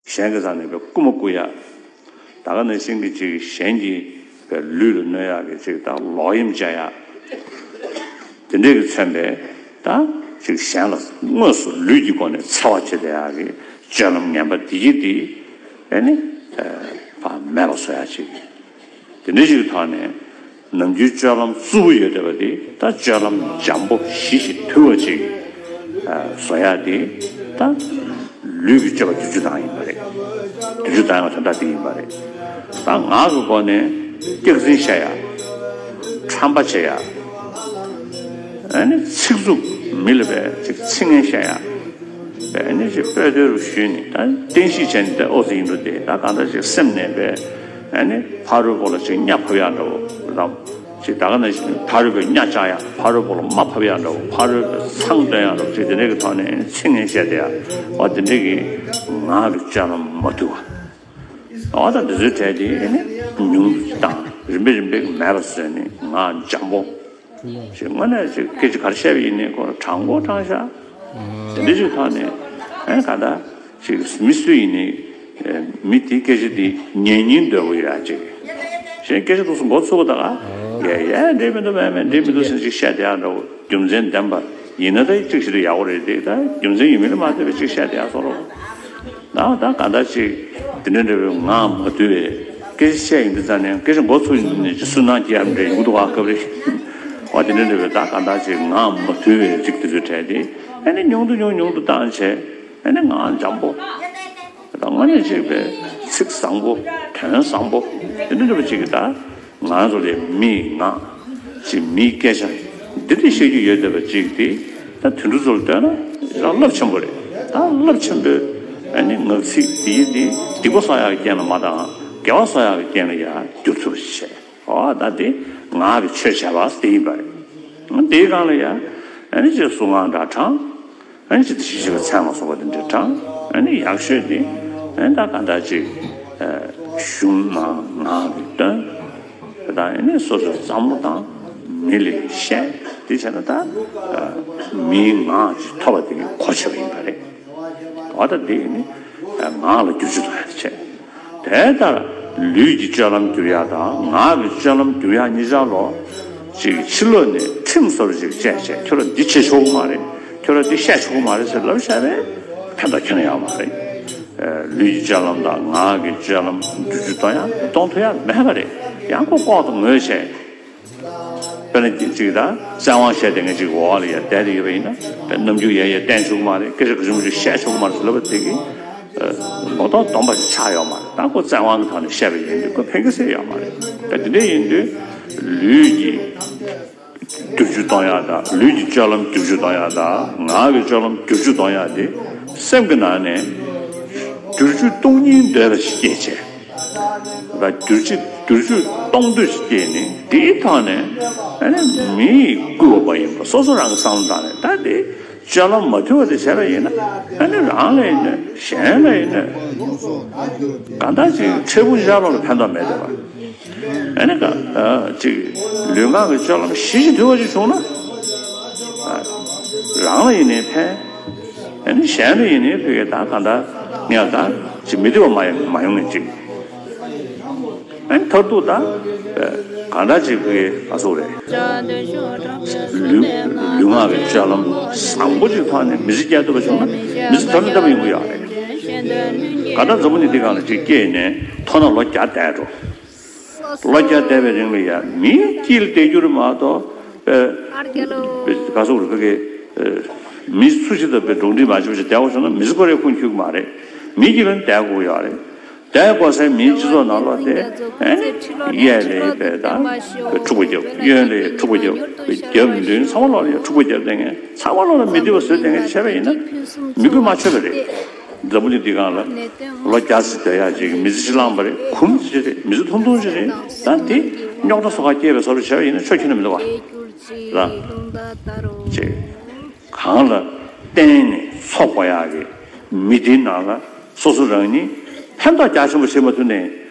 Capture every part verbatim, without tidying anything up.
གཞན་གྱི་རྩ་ནས་པའི་རྐུ་མ་རྐུ་ཡ། ད་ག་ནང་བཞིན་གྱི་ཅིག་གཞན་གྱི་པའི་ལུས་ལ་གནོད་ཡག་གི་ཅིག་ད་ལོག་གཡེམ་བྱ་ཡ། དེ་འདྲས་ཀྱི་མཚོན་པའི་ད་ཅིག་གཞན་ལ་དངོས་སུ་ལུས་ཀྱི་སྒོ་ནས་འཚེ་བ་བྱེད་བསྡད་ཡག་གི་སྤྱོད་ལམ་ངན་པ་འདི་གྱིས་འདི་ཨེ་ནི་ཕར་མེད་པ་བཟོ་ཡ་ཅིག་དེ་འདྲ་ཞིག་གི་ཐོག་ནས་ནམ་རྒྱུན་སྤྱོད་ལམ་རྩུབ་པོ་ཡོད་བསྡད་པ་དེ་ད་སྤྱོད་ལམ་འཇམ་པོ་ཞི་ཞིང་དུལ་བ་ཅིག་བཟོ་ཡ་དེ་ད་ལུས་ཀྱི་སྤྱོད་པ་བསྒྱུར་བཅོས་བཏང་ཡིན་པ་རེད། བསྒྱུར་བཅོས་བཏང་ཡ་དོན་དག་དེ་ཡིན་པ་རེད། ད་ངག་གི་སྒོ་ནས་སྐྱག་རྫུན་བཤད་ཡ། ཁྲམ་པ་བྱེད་ཡ། ཨ་ནི་ཚིག་རྩུབ་མི་ལ་བས་ཅིག་ཚིག་ངན་བཤད་ཡ། བས་ནི་ཅིག་དཔེ་དོན་རུ་ཞུས་ནས་ད་བསྟན་བཤིག་བྱས་ནས་ད་ཨོ་ཙི་ཡིན་འགྲོ་དེ་ད་གང་ལྟར་ཅིག་སེམས་ནས་བས་ཨ་ནི་ཕ་རོལ་པོ་ལ་ཅིག་གཉའ་ཕབ་ཡག་འདྲ་བོ་རམ། ཅིག་ད་ག་ནང་བཞིན་ཕ་རོལ་པོའི་གཉའ་བཅག་ཡག་ཕ་རོལ་པོ་ལ་རྨ་ཕབ་ཡག་འདྲ་བོ་ཕ་རོལ་པོའི་མཚང་འདོན་ཡག་འདྲ་བོ་ཅིག་དེ་འདྲས་ཀྱི་ཐོག་ནས་ཨ་ནི་ཚིག་ངན་བཤད་བསྡད་ཡ། ཨོ་དེ་འདྲས་ཀྱི་ངག་གི་སྤྱོད་ལམ་མ་དུལ་བ། ཨོ་ད་འདི་ཚོའི་གྲས་དེ་ཨ་ནི་ཉུང་དུ་བཏང་རིམ་པས་རིམ་པས་མེད་པ་བཟོས་ནས་ངག་འཇམ་པོ། ཞེས་དངོས་གནས་ཅིག་སྐད་ཆ་ག་རེ་བཤད་པ་ཡིན་ནའི་ཁོ་རང་དྲང་པོ་དྲང་བཞག་དེ་འདྲ་ཅིག་ཐོག་ནས་ཨེ་ག་ད་ཅིག་མི་སུ་ཡིན་ནའི་མི་དེའི་སྐད་ཆ་དེ་ཉན་སྙིང་འདོད་པོ་ཡོད་ཡ་ཅིག་གཞན་སྐད་ཆ་ཏོག་ཙམ་མགོ་ཚོས་ད་ག་ཡ་ཡ་འགྲིག་མི་འདུག་མེད་མེད་འགྲིག་མི་འདུག་ཟེར་ཅིག་བཤད་བསྡད་ཡ་འདྲ་བོ་རྒྱུ་མཚན་ལྡན་པ་ཡིན་ན་ད་ཅིག་ཞིག་ཏུ་ཡག་པོ་རེད་དེ་ད་རྒྱུ་མཚན་ཡོད་མིན་ལ་མ་ལྟོས་པའི་ཅིག་བཤད་བསྡད་ཡ་བཟོ་འདྲ་བོ། ད་ད་གང་ལྟར་ཅིག་དེ་འདྲ་འདྲ་བའི་ངག་མ་དུལ་བའི་སྐད་ཆ་བཤད་ཡིན་དུས་ཙང་ནས་སྐད་ཆ་མགོ་ཚོས་ཡིན་དུས་ནས་ཅིག་སུན་སྣང་སྐྱེ་ཡག་འདྲ་ཡོང་གི་འདུག་ག་སྐབས་རེ། འོ་དེ་འདྲ་འདྲ་བའི་ད་གང་ལྟར་ཅིག་ངག་མ་དུལ་བའི་ཅིག་དེ་ཚོའི་གྲས་དེ་ཨ་ནི་ཉུང་དུ་ཉུང་ཉུང་དུ་བཏང་བྱས་ཨ་ནི་ངག་འཇམ་པོ། ད་དངོས་གནས་ཅིག་པའི་ཚིག་བཟང་པོ་དོན་བཟང་པོ་དེ་འདྲ་འདྲ་བ་ཅིག་གི་ད། ང་ཚོ་ལས་མིའི་ངག་ཅིག་མིའི་སྐད་ཆ་འདི་འདྲ་བཤད་རྒྱུ་ཡོད་བསྡད་པ་ཅིག་དེ་ད་དུད་འགྲོ་ཚོ་ལ་ལྟོས་ན་ཡང་རླབས་ཆེན་པོ་རེད། ད་རླབས་ཆེན་པོའི་ཨ་ནི་ངག་ཚིག་དེ་ཡིན་དེ་སྡིག་པ་གསོག་ཡག་གི་རྐྱེན་ལ་མ་བཏང་དགེ་བ་གསོག་ཡག་གི་རྐྱེན་ལ་ཡང་འགྱུར་ཐུབ་པ་ཞིག་བྱས། ཨོ་ད་དེ་ངག་གི་ཆོས་བྱས་པ་དེ་ཡིན་པ་རེད། དེའི་སྒང་ལ་ཡང་ཨ་ནི་ཅིག་གསུང་ངག་འདྲ་དྲང་། ཨ་ནི་ཅི་ཞིག་ཞིག་ལ་མཚན་མ་སོགས་པ་དེ་འདྲ་དྲངས། ཨ་ནི་ཡག་ཤོས་དེ་ཨ་ནི་ད་ག་འདྲ་ཅིག་གཞུང་ནང་ངག་གིས་སྟོན། ད་ཨ་ནི་སོ་སོས་བསམ་བློ་བཏང་མི་ལ་བཤད་དེ་བྱས་ན་ད་མིའི་ངག་ཅིག་ཐོབ་པ་དེ་གི་གོ་ཆོད་པ་ཡིན་པ་རེད། འོ་ད་དེ་ནི་ངག་ལ་བསྒྱུར་བཅོས་གཏོང་ཡ་བྱས། དེ་ལྟར་ལུས་ཀྱི་སྤྱོད་ལམ་བསྒྱུར་ཡག་དང་ངག་གི་སྤྱོད་ལམ་བསྒྱུར་ཡག་གཉིས་ཆར་ལོ། ཅིག་ཕྱི་ལོགས་ནས་ཁྲིམས་བཟོ་འདྲ་ཅིག་བཅད་བྱས་ཁྱོད་རང་འདི་བྱེད་ཆོག་གི་མ་རེད། ཁྱོད་རང་འདི་བཤད་ཆོག་གི་མ་རེད་ཟེར་ལབ་བཤད་པས་ཕན་ཐོགས་ཁྱོན་ནས་ཡོད་མ་རེད། ལུས་ཀྱི་སྤྱོད་ལམ་དང་ངག་གི་སྤྱོད་ལམ་བསྒྱུར་བཅོས་གཏོང་ཡག་གཏོང་ཐུབ་ཡག་མེད་པ་རེད། ཡང་ཁོ་ལྐོག་ཏུ་ངོས་བྱས། དཔེར་ན་ཅིག་ད་བཙན་དབང་བཤད་བསྡད་མཁན་ཅིག་འོག་ལ་ཡ་བསྡད་དེ་ཡོད་པ་ཡིན་ན་དཔེ་རྣམ་འགྱུར་ཡ་ཡ་བསྟན་ཆོག་གི་མ་རེད། སྐད་ཆ་ག་ཚོད་མ་ཚོད་བཤད་ཆོག་གི་མ་རེད་ཟེར་ལབ་པ་དེ་གིས། ངོ་ཐོག་སྡོམ་པ་ཞིག་ཆགས་ཡོད་མ་རེད། ད་ཁོ་བཙན་དབང་གི་ཐོག་ནས་བཤད་པ་ཡིན་དུས་ཁོ་ཕན་གི་སྲིད་ཡོད་མ་རེད། ད་དེ་འདྲ་ཡིན་དུས་ལུས་ཀྱི་བསྒྱུར་བཅོས་གཏོང་ཡག་དང་ལུས་ཀྱི་སྤྱོད་ལམ་བསྒྱུར་བཅོས་གཏོང་ཡག་དང་ངག་གི་སྤྱོད་ལམ་བསྒྱུར་བཅོས་གཏོང་ཡག་དེ་སེམས་ཀྱི་ནང་ནས་བསྒྱུར་བཅོས་གཏོང་སྙིང་འདོད་པ་ཞིག་སྐྱེས་བྱས། ད་བསྒྱུར་བཅོས་བསྒྱུར་བཅོས་གཏོང་འདོད་ཞིག་སྐྱེས་ནས་དེའི་ཐོག་ནས་ཨ་ནི་མི་ཡིས་བསྐུལ་བ་མ་ཡིན་པར་སོ་སོ་རང་གི་བསམ་བློ་བཏང་ནས་ད་དེ། སྤྱོད་ལམ་མ་དུལ་བ་དེ་བྱས་པ་ཡིན་ན་ཨ་ནི་རང་ལ་ཡིན་ན་གཞན་ལ་ཡིན་ན་གང་ལྟར་ཅིག་འཕྲལ་ཕུགས་ཤར་ལོག་ལ་ཕན་ཐོགས་མེད་དེ་བ། ཨ་ནི་ག་ཅིག་ལུས་ངག་གི་སྤྱོད་ལམ་ཞི་ཞིང་དུལ་བ་ཅིག་བྱུང་ན་རང་ལ་ཡིན་ནའི་ཕན། ཨ་ནི་གཞན་ལ་ཡིན་ནའི་ཕན་གི་ད་གང་ལྟར་ངས་ད་ཅིག་མི་བདེ་བ་མ་ཡོང་མ་ཡོང་ངེས་ཅིག་ཨ་ནི་མཐར་ཐུག་ད་གང་འདྲ་ཅིག་གི་ཨ་སོགས་རེད། ལུས་ལུས་ངག་གི་སྤྱོད་ལམ་བཟང་པོ་ཅིག་ཐོག་ནས་མི་ཚེ་སྐྱེལ་ཐུབ་པ་བྱུང་ན་མི་ཚེ་དོན་དམ་ཡོང་གི་ཡོད་རེད། གང་ལྟར་འཛམ་བུ་གླིང་འདི་སྒང་ལ་ཅིག་སྐྱེས་ནས་མཐོ་ན་ལོ་བརྒྱ་བསྡད་འགྲོ། ལོ་བརྒྱ་བསྡད་པའི་རིང་ལ་ཡ་མིའི་དཀྱིལ་བསྡད་རྒྱུ་རེད་མ་གཏོགས་པའི་ག་སོགས་རེད་ཕ་གི་མི་སུ་ཞིག་དང་པའི་འགྲོགས་འདྲིས་མ་བྱས་པ་ཞིག་བསྡད་དགོས་བྱུང་ན་མི་ཚེ་ཁོ་རའི་ཁུངས་འཁྱོལ་གི་མ་རེད། མིའི་དཀྱིལ་ལ་བསྡད་དགོས་ཀྱི་ཡོད་རེད། དེ་གོ་སའི་མིའི་སྤྱི་ཚོགས་ནང་ལོགས་དེ་ཨེ་ནི་གཡས་ལ་ཡིན་པའི་ད་འཁྲུག་པ་རྒྱབ། གཡོན་ལ་ཡིན་འཁྲུག་པ་རྒྱབ། རྒྱབ་མདུན་ཚང་མ་ལོགས་ལ་ཡང་འཁྲུག་པ་རྒྱབ་བསྡད་མཁན་ཚང་མ་ལོགས་ལ་མི་བདེ་བ་བཟོས་བསྡད་མཁན་བྱས་པ་ཡིན་ན་མི་དགོས་མ་ཆོད་པ་རེད། འཛམ་བུ་གླིང་འདི་སྒང་ལ་ལོ་བརྒྱ་ཙམ་སྡོད་ཡག་ཅིག་མི་ཚེ་ཕྱི་གླང་པ་རེད། གུང་ཙམ་ཅིག་རེད། མི་ཚེ་ཐུང་ཐུང་ཅིག་རེད། ད་དེ་རྙོག་དྲ་སོ་ཁ་སྐྱེས་པའི་བཟོ་འདྲ་བྱས་པ་ཡིན་ན་ཆོ་ཁྱོན་ནས་མི་འདུག་བ། ར། ཅིག་གང་ལ་བརྟེན་ནས་འཚོ་དགོས་ཡག་གི་མི་དེའི་ནང་ལ་སོ་སོ་རང་ཉིད་ཕན་ཐོགས་རྒྱ་ཆེན་པོ་བྱེད་མ་ཐུབ་ནས་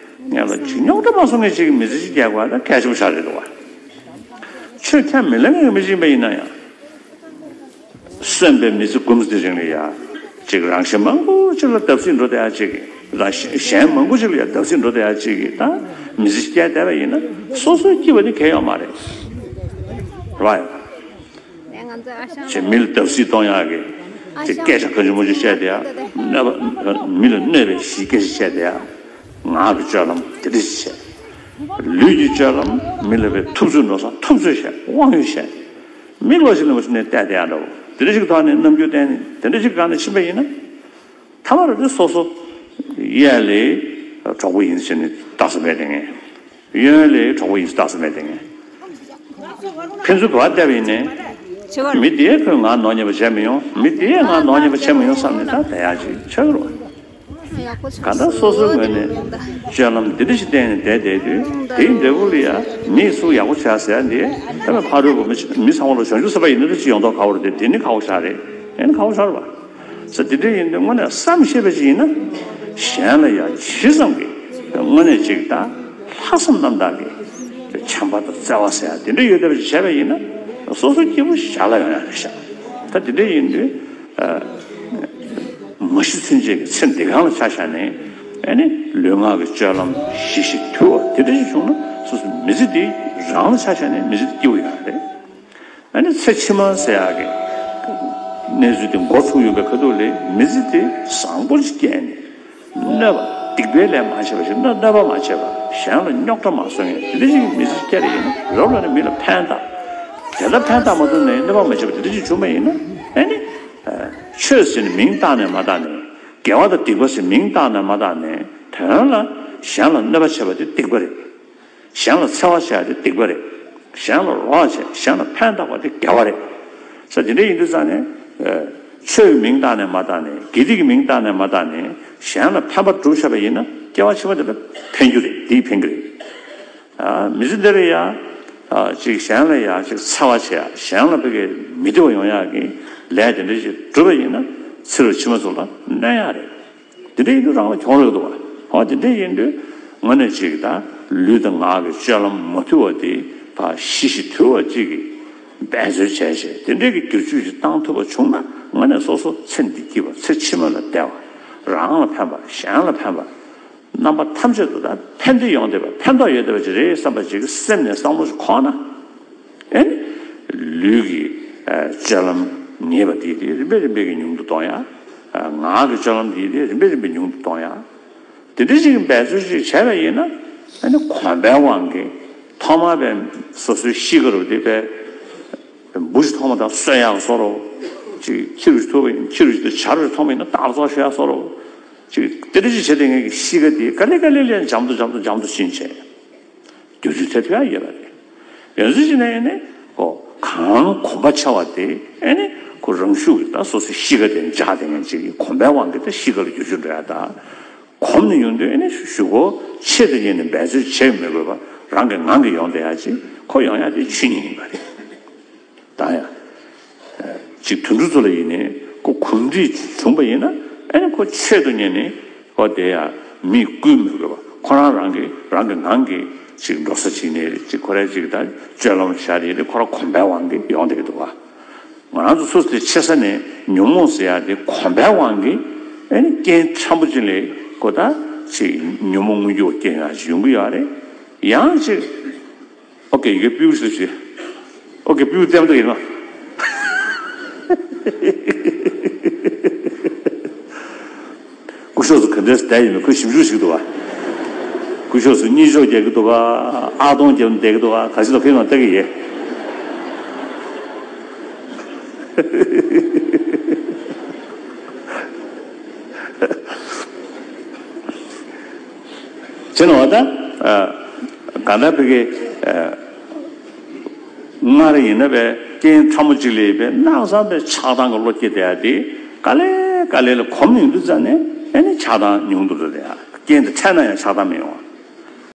ངས་ལ་ཅིག་རྙོག་དྲ་མ་བཟོ་མཁན་ཅིག་གི་མི་ཚེ་ཅིག་སྐྱེལ་དགོས་ཡག་ད་གལ་ཆེན་པོ་ཞིག་རེད་འདུག་བ། ཆོས་ཁས་མི་ལེན་མཁན་གྱི་མི་ཅིག་ཡིན་པ་ཡིན་ན་ཡང་། གསོན་པའི་མི་ཚེ་འགུམ་ཟིན་རིང་ལ་ཡ། ཅིག་རང་གཞན་མང་པོ་ཅིག་ལ་བརྡབ་གསིག་འགྲོ་བསྡད་ཡ་ཅིག་གིས། རང་གཞན་མང་པོ་ཅིག་ལ་ཡང་བརྡབ་གསིག་འགྲོ་བསྡད་ཡ་ཅིག་གིས་ད་མི་ཚེ་སྐྱེལ་བསྡད་པ་ཡིན་ན་སོ་སོའི་སྐྱིད་པ་ནི་གལ་ཡོད་མ་རེད། རེད་བ། ཅིག་མི་ལ་བརྡབ་གསིག་གཏོང་ཡག་གི་ཅིག་སྐད་ཆ་གང་བྱུང་མང་བྱུང་བཤད་བསྡད་ཡ། གནོད་པ་མི་ལ་གནོད་པའི་གཞི་སྐད་ཆ་བཤད་བསྡད་ཡ། ངག་གི་སྤྱོད་ལམ་དེ་འདྲ་ཞིག་བྱས། ལུས་ཀྱི་སྤྱོད་ལམ་མི་ལ་བའི་ཐུབ་ཚོད་འགྲོ་ས་ཐུབ་ཚོད་བཤད་དབང་ཡོད་བཤད། མི་ལོ་ཞིག་ལ་མ་ཞིག་ནས་བལྟས་བསྡད་ཡ་འདྲ་བོ་དེ་འདྲ་ཞིག་ཐོག་ནས་རྣམ་འགྱུར་བསྟན་ནས་དེ་འདྲ་ཞིག་སྒང་ནས་ཕྱིན་པ་ཡིན་ན། ཐ་མ་རུ་དེ་སོ་སོ་གཡས་ལ་གྲོགས་པོ་ཡིན་ཟེར་ནས་རྟགས་སུ་མེད་དེ་ངས། གཡོན་ལ་གྲོགས་པོ་ཡིན་ཟེར་རྟགས་སུ་མེད་དེ་ངས། ཕན་ཚུན་ག་བལྟས་པ་ཡིན་ནའི། མི་དེས་ཁོས་ང་ནོར་ཉེས་པ་བྱས་མི་ཡོང་། མི་དེས་ང་ནོར་ཉེས་པ་བྱས་མི་ཡོང་བསམ་ནས་ད་བསྡད་ཡག་ཅིག་ཆགས་ཀྱི་རེད། གང་ལྟར་སོ་སོའི་ངོས་ནས་སྤྱོད་ལམ་འདི་འདྲ་ཞིག་བསྟན་ནས་བསྡད་བསྡད་དུས་དེའི་འབྲས་བུ་ལ་ཡ་མིས་སུ་ཡག་པོ་བྱས་ཟེར་ཡ་འདི་ད་མི་ཕ་རོལ་པོ་མི་མི་ཚང་མ་ལ་བྱང་ཆུབ་སེམས་དཔའ་ཡིན་ན་འདི་ཅི་ཡོང་མདོག་ཁ་པོ་རེད་དེ་དེ་ནི་ཁག་པོ་ཆགས་རེད། ཨེ་ནི་ཁག་པོ་ཆགས་རེད་པ། ཟེར་དེ་འདྲ་ཡིན་དུས་དངོས་གནས་བསམ་ཤེས་པ་ཞིག་ཡིན་ན། གཞན་ལ་ཡང་ཇི་ཙམ་གྱིས་དངོས་གནས་ཅིག་དང་ལྷག་བསམ་རྣམ་དག་གིས་བྱམས་པ་དང་བརྩེ་བ་ཟེར་ཡ་དེ་འདྲ་ཡོད་བསྡད་པ་ཞིག་བྱས་པ་ཡིན་ན་སོ་སོ་སྐྱིད་པོ་ཞིག་བྱ་ལ་ཡོང་ཡ་རེད་ཤག་ད་དེ་འདྲ་ཡིན་དུས་མ་ཤི་ཚུན་ཆད་ཀྱི་ཚེ་འདི་གང་ལ་ཆ་བཞག་ནས་ཨེ་ནི་ལུས་ངག་གི་སྤྱོད་ལམ་ཞི་ཞིང་དུལ་བ་དེ་འདྲ་ཞིག་བྱུང་ན་སོ་སོ་མི་ཚེ་འདི་རང་ལ་ཆ་བཞག་ནས་མི་ཚེ་འདི་སྐྱིད་པོ་ཡོང་ཡ་རེད། ཨ་ནི་ཚེ་ཕྱི་མ་ཟེར་ཡག་གི་གནས་ཚུལ་དེ་འགོ་ཚུགས་ཡོང་པའི་ཁ་ཐུག་ལ་མི་ཚེ་དེ་བཟང་པོ་ཞིག་སྐྱེལ་ནས་གནོད་པ་སྡིག་པའི་ལས་མ་བྱས་པ་ཞིག་གནོད་གནོད་པ་མ་བྱས་པ་གཞན་ལ་རྙོག་དྲ་མ་བཟོ་མཁན་དེ་འདྲ་ཞིག་གི་མི་ཚེ་སྐྱེལ་ཡིན་ན་རབ་ལ་ནི་མི་ལ་ཕན་བཏགས། དེ་ལ་ཕན་བཏགས་མ་ཐུབ་ནས་གནོད་པ་མ་བྱས་པ་དེ་འདྲ་ཞིག་བྱུང་བ་ཡིན་ན་ཨ་ནི་ཆོས་ཟེར་ནས་མིང་བཏགས་ནས་མ་བཏགས་ནས་དགེ་བ་དང་སྡིག་པ་ཟེར་མིང་བཏགས་ནས་མ་བཏགས་ནས་དོན་ལ་གཞན་ལ་གནོད་པ་བྱས་པ་དེ་སྡིག་པ་རེད། གཞན་ལ་འཚེ་བ་བྱས་ཏེ་སྡིག་པ་རེད། གཞན་ལ་རོགས་བྱས་གཞན་ལ་ཕན་བཏགས་པ་དེ་དགེ་བ་རེད། ས་དེ་འདྲ་ཡིན་དུས་ཙང་ནས། ཆོས་མིང་བཏགས་ནས་མ་བཏགས་ནས་དགེ་སྡིག་གི་མིང་བཏགས་ནས་མ་བཏགས་ནས་གཞན་ལ་ཕན་པ་སྒྲུབ་བྱས་པ་ཡིན་ན་སྐྱེ་བ་ཕྱི་མ་དེ་ལ་ཕན་རྒྱུ་རེད་འདིས་ཕན་གྱི་རེད། མི་ཚེ་འདི་ལ་ཡ། ཅིག་གཞན་ལ་ཡ་ཅིག་འཚེ་བ་བྱས་ཡ་གཞན་ལ་ཕ་གི་མི་བདེ་བ་ཡོང་ཡག་གི་ལས་དེ་འདྲ་ཞིག་སྒྲུབ་པ་ཡིན་ན་ཚེ་རབས་ཕྱི་མ་ཚོ་ལ་གནོད་ཡག་རེད། དེ་འདྲ་ཡིན་དུས་རང་ལ་གྱོང་རག་འདུག་བ། འོ་དེ་འདྲ་ཡིན་དུས་དངོས་གནས་ཅིག་ད་ལུས་དང་ངག་གི་སྤྱོད་ལམ་མ་དུལ་བ་དེ་ཕར་ཞི་ཞིང་དུལ་བ་ཅིག་གིས་འབད་རྩོལ་བྱས་བྱས་དེ་འདྲའི་གི་བསྒྱུར་བཅོས་ཅིག་བཏང་ཐུབ་པ་བྱུང་ན་དངོས་གནས་སོ་སོ་ཚེ་འདི་སྐྱིད་པ་ཚེ་ཕྱི་མ་ལ་བདེ་བ་རང་ལ་ཕན་པ་གཞན་ལ་ཕན་པ་རྣམ་པ་ཐམས་ཅད་དུ་ད་ཕན་བདེ་ཡོང་བསྡད་པ་ཕན་ཐོགས་ཡོད་བསྡད་པ་ཅིག་རེད་བསམ་པ་ཅིག་གི་སེམས་ནས་བསམ་བློ་ཞིག་འཁོར་ན། ཨེ་ནི། ལུས་ཀྱི་ཨ་སྤྱོད་ལམ་ཉེས་པ་དེ་དེ་རིམ་པས་རིམ་པས་ཀྱིས་ཉུང་དུ་གཏོང་ཡ། ཨ་ངག་གི་སྤྱོད་ལམ་དེ་དེ་རིམ་པས་རིམ་པས་ཉུང་དུ་གཏོང་ཡ། དེ་འདྲ་ཞིག་གི་འབད་རྩོལ་ཞིག་བྱས་པ་ཡིན་ན་ཨ་ནི་གོམས་པའི་དབང་གིས་ཐོག་མར་པའི་སོ་སོའི་གཤིས་ཀ་རུ་དེ་པའི་འབུ་ཞིག་མཐོང་བ་དང་གསོད་ཡག་བཟོ་འདྲ་ཅིག་ཁྱི་རུ་ཞིག་ཐུག་པ་ཡིན་ཁྱི་རུ་ཞིག་དེ་བྱ་རུ་ཞིག་མཐོང་བ་ཡིན་ན་རྟག་བཟོ་ཞུ་ཡག་བཟོ་འདྲ་ཅིག་དེ་འདྲ་ཞིག་བྱས་ཏེ་ངེད་ཀྱི་གཤིས་ཀ་དེ་ག་ལེ་ག་ལེ་ལས་འཇམ་དུ་འཇམ་དུ་འཇམ་དུ་ཕྱིན་བྱས། བསྒྱུར་བཅོས་ཐེབས་ཐུབ་ཡ་ཡོད་པ་རེད། ཡོད་ཚུལ་ཅིག་ནས་ཡིན་ནའི་ཁོ་གང་གོམས་པ་ཆེ་བ་དེ་ཨེ་ནི་ཁོ་རང་ཤུགས་ཀྱིས་ད་སོ་སོའི་གཤིས་ཀ་དེ་འཇགས་དེ་ངན་ཅིག་གིས་གོམས་པའི་དབང་གིས་ད་གཤིས་ཀ་ལ་བསྒྱུར་བཅོས་འགྲོ་ཡ་ད། གོམས་ནས་ཡོང་དུས་ཨེ་ནི་གཞུག་གུ་ཆེད་དུ་གཉེར་ནས་འབད་རྩོལ་བྱེད་མི་དགོས་པ་རང་གི་ངང་གིས་ཡོང་བསྡད་ཡ་ཅིག་ཁོ་ཡོང་ཡ་དེ་ཆོས་ཉིད་ཡིན་པ་རེད། ད་ཡང་། ཅིག་དུད་འགྲོ་ཚོ་ལ་ཡིན་ནའི་ཁོ་གོམས་འདྲིས་བྱུང་བ་ཡིན་ན་ཨ་ནི་ཁོ་ཆེད་དུ་གཉེར་ནས་ཁོ་དེ་ཡང་མིས་བསྐུལ་མི་དགོས་པ་ཁོ་རང་རང་གི་རང་གི་ངང་གིས་ཅིག་འགྲོ་ས་ཅིག་ནས་ཅིག་ཁོ་རང་ཅིག་ད་སྤྱོད་ལམ་བཞག་དེ་ཡིན་ནའི་ཁོ་རང་གོམས་པའི་དབང་གིས་ཡོང་བསྡད་ཀྱི་འདུག་བ། ང་རང་ཚོ་སུ་དེ་ཆེ་ས་ནས་ཉོན་མོངས་ཟེར་ཡག་དེ་གོམས་པའི་དབང་གིས་ཨ་ནི་རྐྱེན་ཕྲན་བུ་ཅིག་ལས་ཁོ་ད་ཅིག་ཉོན་མོངས་མངོན་གྱུར་རྐྱེན་ཡང་ཅིག་ཡོང་གི་ཡོད་རེད། ཡང་ཅིག་ཨོ་ཀེ་ཡི་གེ་པིའུ་ཞིག་ཞིག་ཨོ་ཀེ་པིའུ་ལྟད་མོ་ལྟ་གི་ཡིན་ནོ། སྐུ་ཞབས་སུ་ག་འདྲས་བསྡད་ཡིན་མིན་ཁོས་ཞིབ་འཇུག་བྱེད་ཀྱི་འདུག་བ། སྐུ་ཞབས་སུ་གཉིད་ཤོག་རྒྱག་གི་འདུག་བ། ཨ་སྟོང་རྒྱབ་ནས་བསྡད་ཀྱི་འདུག་བ། ག་ཅི་ལ་ཁོའི་ནང་ལྟ་གི་ཡིན། བྱས་ན་བ་ད། གང་ལྟར་བོད་ཀྱི། སྔར་ཡིན་ན་པའི་རྐྱེན་ཕྲ་མོ་གཅིག་ལས་པའི་གནག་ཚང་པའི་ཆགས་སྡང་གི་བློ་སྐྱེ་བསྡད་ཡ་དེ་ག་ལེ་ག་ལེ་ལ་གོམས་ཡོང་དུས་ཙང་ནས་ཨེ་ནི་ཆགས་སྡང་ཉུང་དུ་འགྲོ་བསྡད་ཡ། རྐྱེན་དེ་འཕྲད་ན་ཡང་ཆགས་སྡང་མི་ཡོང་